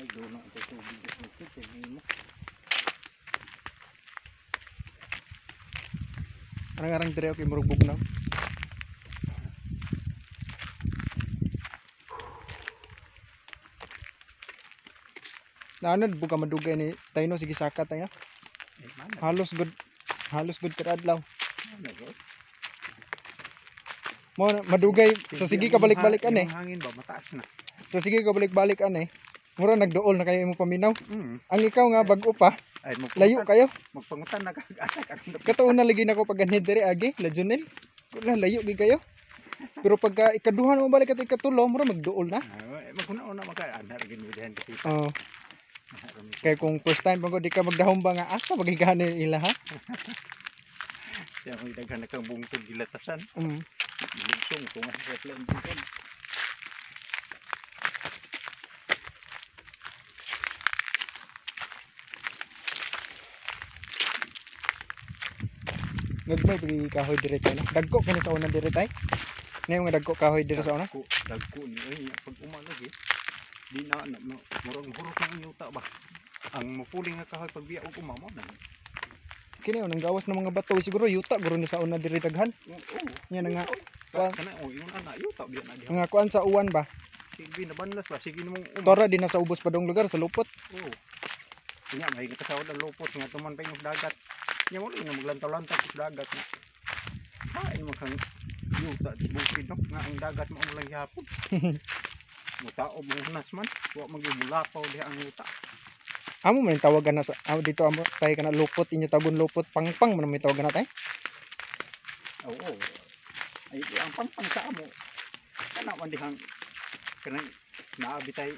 Nagduno ang tubig sa bukid kay mo. Arang-arang dire okay murag bugnaw. Naanad buka madugay ni Tayno sige saka tayo. Eh, mana. Halos good kada adlaw. Mana go. Mo na- madugay sa sige ka balik-balik ane. Ang hangin ba mataas na. Sa sige ka balik-balik ane. Mura nagduol na kayo imo paminaw. Ang ikaw nga bag-o pa, Ay layo kayo. Magpangutan na kag asa ka ron. Katuon na lagi nako pagganhid diri agi, La Junel. Wala layo gid kayo. Pero pagka ikaduha mo balik at ikatulo, mura magduol na. Ay, maguna-una maka ana ra gid mo dihan kasi. Oh, kay kung first time pa ko di ka magdahom ba nga asa magigani ila ha? Siya may daghan na kang bungtod gilatasan. Lugtong kung asa sa plan bungtod. Gagmay pag kahoy diri tayo. No? Dagko kini sa una diri tay. Ngayon nga dagko kahoy diri sa una. Dagko, dagko ni ay pag uma lagi. Di na na murag hurot ng yuta ba. Ang mupuling nga kahoy pag biya og uma mo na. Kini unang gawas ng mga bato siguro yuta guro ni sa una diri daghan. Oo. Nya na nga Kana oh yun ana yuta biya na diha. nga kuan sa uwan ba. Sige na banlas ba sige nimong uma. Tora di na sa ubos pa dong lugar sa lupot. Oo. Nya may kasawad ang lupot nga tuman pa yung dagat. Nya mo na maglantaw-lantaw sa dagat na. Hain mo kang yuta di bukid no nga ang dagat mo lang gihapon. Mutao mo hunas man, wa magibulapaw diha ang yuta. Amo man yung tawagan na sa amo dito amo tayo kana lupot inyo tagon lupot pangpang man may tawagan na tay. Oo. Ay ang pangpang sa amo. Kana man dihang kanang naabi tay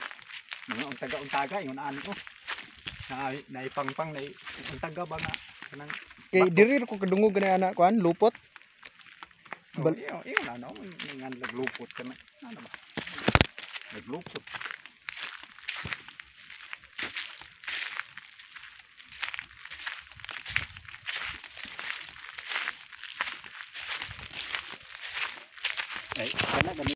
mga untaga-untaga ingon ani ko. Na naipangpang na untaga ba nga kanang Kay bato. diri ko kadungog gani ana kuan lupot. Oh, iyo iyo na no nga naglupot kana. Ano ba? Naglupot. Ay, kana gani